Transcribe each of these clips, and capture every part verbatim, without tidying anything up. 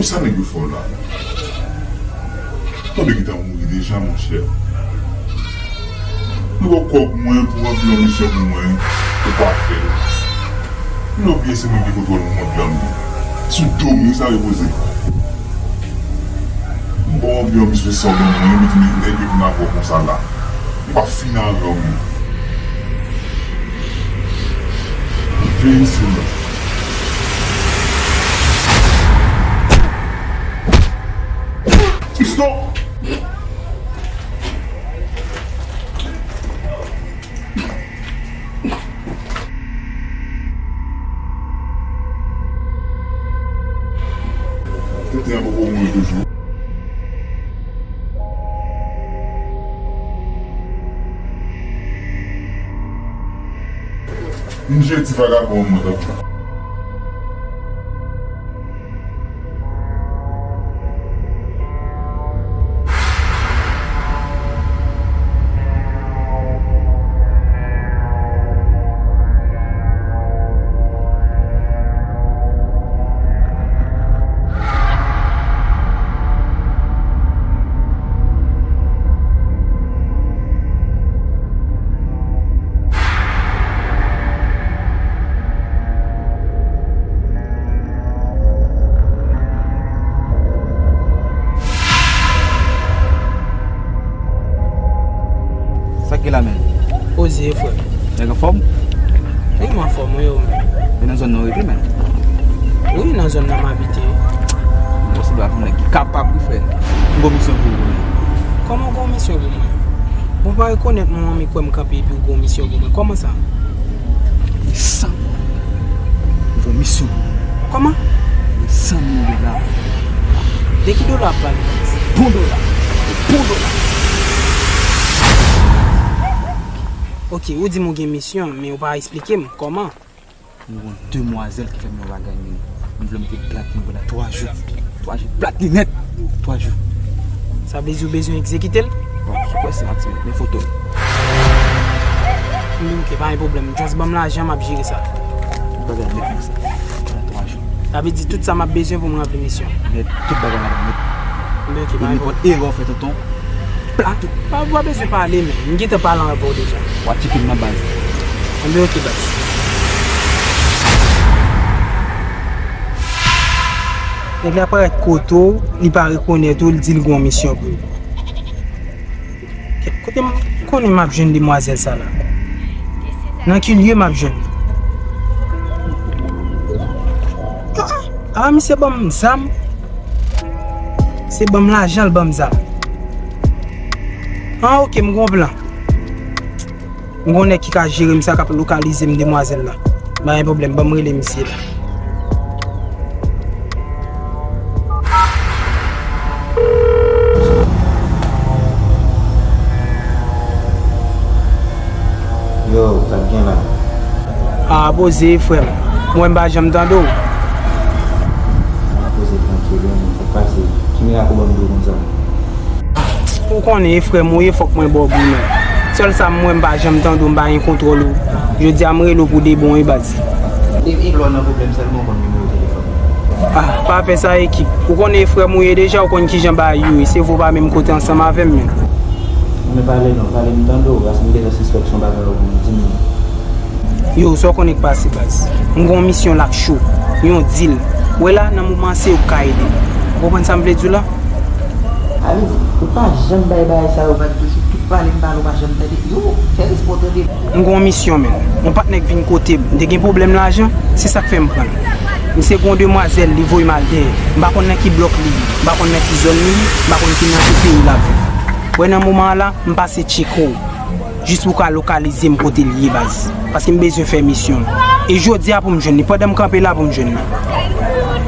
Sa nèg yo fè w la? Tande ki ta mouri deja, monchè. Nou ba w kòb mwen pou ranpli yon misyon pou mwen, ou pa fè l. M bliye se mwen ki kontwòl mond lan tou. Sou do m wi sa repoze. M ba w ranpli yon misyon san ban mwen, epi nèg yo vin avè w konsa la. M pa fin avè w menm. Veye sou mwen. Stop! Tenten an poko mouri toujou. M jwe ti vagabon mwen tankou. Sa k gen la menm? Oze, frè. Nèg anfòm? Wi, m anfòm, wi, ou menm? E nan zòn nan w rete menm? Wi, nan zòn nan m abite. Mwen se dwa pou nèg ki kapab wi, frè. M gon misyon pou ou, wi. Kòman w gon misyon pou mwen? Bon, pa rekonèt mwen, men kwè m kanpe epi w gon misyon pou mwen. Kòman sa? San. Bon misyon. Kòman? San mil dola. De ki dola w ap pale? Bon dola. Bon dola. Ok, ou di m ou gen misyon, men ou pa eksplike m kòman. M gon demwazèl ki fè m yon bagay, men m vle mete plat li pandan twa jou. Twa jou, plat li nèt. Twa jou. Sa vle di ou bezwen egzekite l? Bon, sou kwè se manti, men foto l. Wi, ok, pa gen pwoblèm. Just ban m lajan, m ap jere sa. Tout bagay nèt konsa. Pandan twa jou. Sa vle di tout sa m ap bezwen pou m ranpli misyon. Nèt, tout bagay ladan nèt. Wi, ok, pa gen pwoblèm. E nenpòt erè w fè, tonton, plat ou. Pa, ou pa bezwen pale, men. M gentan pale avè w deja. W a tcheke m nan baz. Enben, ok, baz. Nèg la parèt kote w, li pa rekonèt ou, li di l gon misyon pou ou. Kèt, kote m konnen m ap jwenn demwazèl sa la? Nan ki lye m ap jwenn li? Ah, ah, ah, misye ban m zam. Se ban m lajan, l ban m zam. Ah, ok, m gon plan. M gon nèg ki ka jere m sa, k ap lokalize m demwazèl la. Pa gen pwoblèm, ban m rele misye la. Yo, sa k gen la? A, poze, frè m. Mwen, m pa janm tande w. Mwen poze trankil, wi, men sa k pase? Ki mirak ou ban m do konsa? Ou konnen, e frè m ou ye, fòk mwen ba w goumen. Sèl sa m wè, m pa janm tande w, m pa gen kontwòl ou. Jodi a, m rele w pou de bon, wi, baz. E, e lè w nan pwoblèm sèlman w konn nimewo telefòn mwen. Ah, pa fè sa, ekip. Ou konnen e frè m ou ye deja, ou konn kijan bagay yo ye. Se vre w pa menm kote ansanm avè m, men. Men pale non, pale m tande w, paske m gentan sispèk se yon bagay ou konn di m. Yo, sa w konnen k pase, baz? M gon misyon la k cho. Yon dil. Wè la, nan moman an, se ou k ka ede m. Ou konprann sa m vle di w la? Alex, ou pa janm bay bagay sa yo vag, toujou tout pale m pale, ou pa janm tande. Yo, fè respè w tande. M gon misyon, men. Yon patnè k vin kote m. M te gen pwoblèm lajan, se sa k fè m pran l. Misye gon demwazèl, li voye m al dèyè. M pa konn nan ki blòk li ye, m pa konn nan ki zòn li ye, m pa konn ki nan ki peyi l ap viv. Wè, nan moman an la, m pase tcheke w. Jis pou w ka lokalize m kote l ye, baz. Paske m bezwen fè misyon. E jodi a pou m jwenn li. Pandan m kanpe la pou m jwenn li.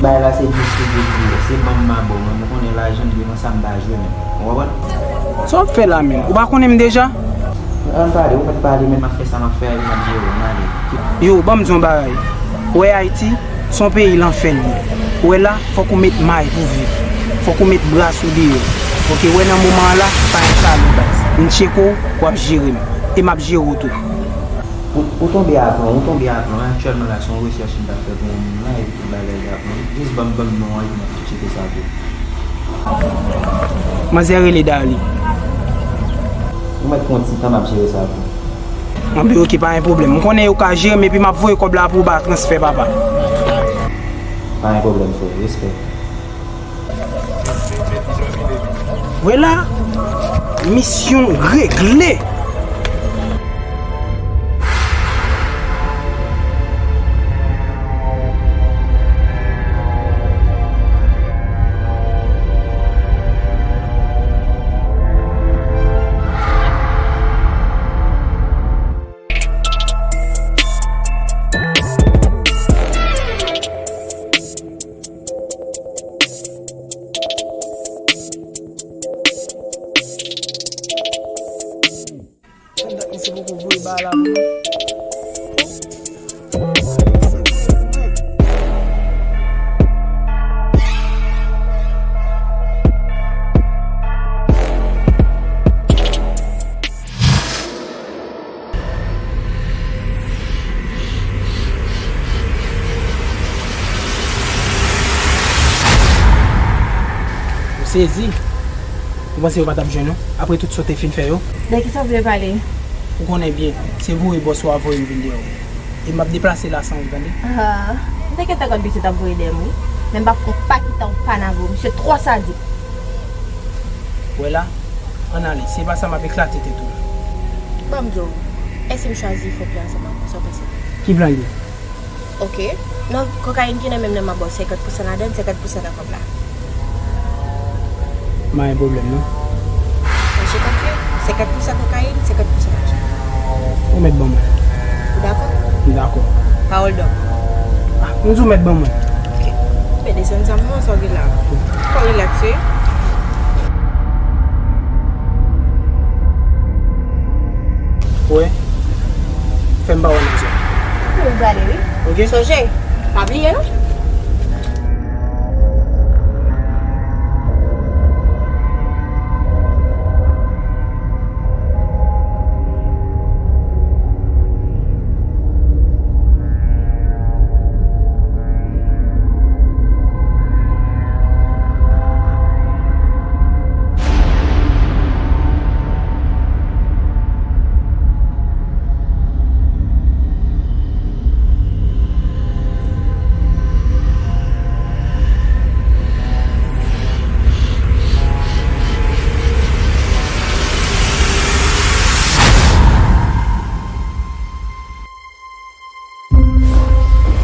Bagay la se dous kou dous kou. Se ban m m a ba w, men ou konnen lajan m devan sa m pa jwe menm. Ou konprann? Sa w ap fè la menm? Ou pa konnen m deja? Ann pale, ou mèt pale, men m ap fè sa m ap fè a, epi m ap jere w, m ale. Yo, ban m di w yon bagay. Ou wè Ayiti? Se yon peyi lanfè l ye. Ou wè la, fòk ou met may pou viv. Fòk ou met bras ou deyò. Ok, ou wè nan moman an la, pa gen chalè baz. M tcheke w, w ap jere m. E m ap jere w tou. Pou, Ou tonbe a plan, ou tonbe a plan. Aktyèlman la, se yon rechèch m t ap fè pou yon moun la, epi tout bagay la plan. Jis ban m, ban m non an, epi m ap tou tcheke sa tou. Manzè rele Darly. Ou mèt pran ti tan, m ap jere sa pou ou. Anben, oke, pa gen pwoblèm. M konnen ou ka jere m, epi m ap voye kòb la pou ou ba transfè, papa. Pa gen pwoblèm, frè. Respè. Vwala, misyon regle. Sa dat misye poko voye bagay la pou nou. Ou sezi? Ou panse yo pa t ap jwenn ou? Apre tout sa w te fin fè yo? De kisa w vle pale? Ou konnen byen, se voye bòs ou a voye m vin dèyè w. E m ap deplase la san ou, tande? Ah, m te gentan konn pitit ap voye dèyè m, wi. Men m p ap fè yon pa kite yon pa nan vo. Misye twò sadik. Ou wè la? Ann ale, se pa sa m ap eklate tèt ou la. Ban m di w, èske m chwazi fè plan ansanm avè w? Sa w panse? Ki plan li ye? Oke. Non, kokayin ki nan men m nan, m ap ba w senkant pousan ladan l, senkant pousan nan kòb la. M pa gen pwoblèm, non. Mache tankou senkant pousan kokayin, senkant pousan lajan. Ou mèt ban mwen. Ou dakò? M dakò. Pawòl dòk. Ah, m di w mèt ban mwen. Oke. Men desann zam nan, sa w gen la? Fò w rilaks, wi. Wè. Fè m pa wè nan zòn. Ou gade, wi. Oke. Sonje, pa bliye, non.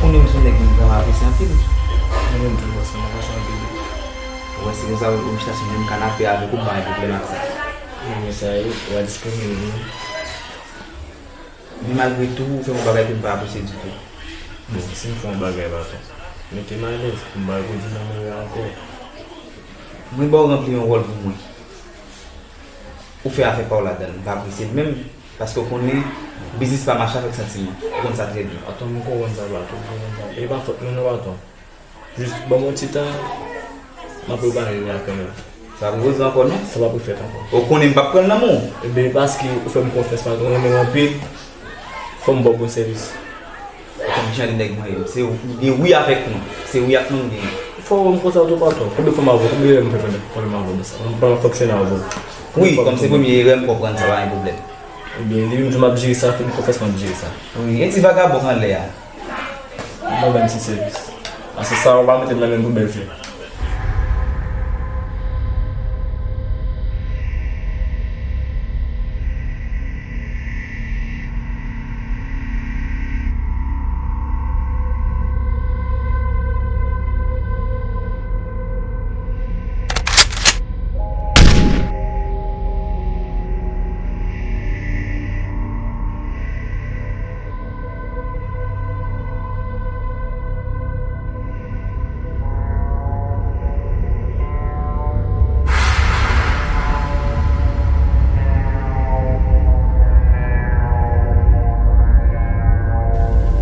Ou menm se yon nèg mwen vrèman apresye anpil. Mwen menm tou, bòs, mwen apresye anpil tou. Ou wè, se konsa ou chita sou menm kanape avèk ou, m pa gen pwoblèm ak sa. Mwen sa ye, ou a diskrimine m. Men malgre tou, ou fè yon bagay ke m pa apresye ditou. Bon, si m fè yon bagay, patwon, mete m alèz pou m pa redi nan mwen ankò. Mwen ba w ranpli yon wòl pou mwen. Ou fè afè pa w ladan l, m pa apresye l menm, paske w konnen, biznis pa mache avèk santiman. Ou konn sa trè byen. Patwon, m konprann sa, patwon, m konprann sa. E pa fòt mwen non, patwon. Jis ban m yon ti tan, m ap repare li a kanmenm. Sa p ap rive ankò non? Sa p ap refèt ankò. Ou konnen m p ap pran l nan men w. Ebyen, paske ou fè m konfyans, patwon, m renmen w anpil. Fò m ba w bon sèvis. Ou konn ki jan de nèg mwen ye. Se de wi avèk non. Se wi ak non m genyen. Fò w wè m konsa tou, patwon. Konbyen fwa m avè w? Konbyen lè m fè pwoblèm avè w konsa? M pa fonksyone avè w. Wi, kòm se premye erè, m konprann sa, pa gen pwoblèm. Ebyen, depi m di m ap jere sa, fè m konfyans m ap jere sa. Wi, e ti vagabon k anlè a? Ban m ti sèvis. Paske sa yo pa mete m nan men pou bèl fè.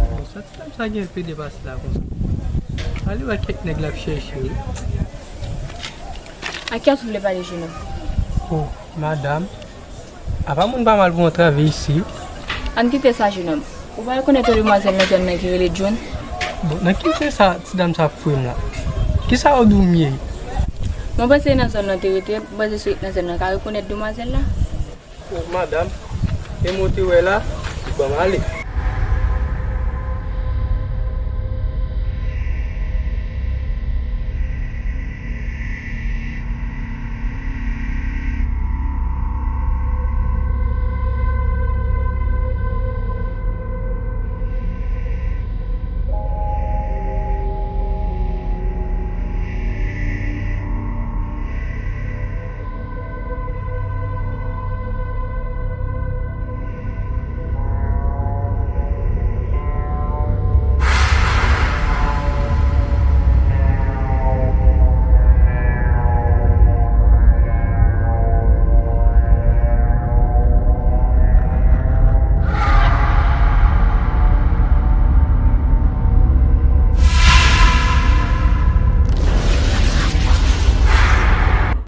Bon, sa ti nonm sa gen pede pase la konsa. Ale wè kèk nèg l ap chèche wi. A kiyès ou vle pale, jenòm? Oh, madanm. Apa moun pa mal pou yon travèse? Ann kite sa, jenòm. Ou pa rekonèt yon demwazèl nan zòn nan ki rele June? Bon, nan ki zòn sa ti dam sa ap foure m la? Kisa w di w m ye? Mwen panse nan zòn nan te rete, mwen panse si w ret nan zòn nan ka rekonèt demwazèl la. O madanm, e mwen te wè la, ban m ale.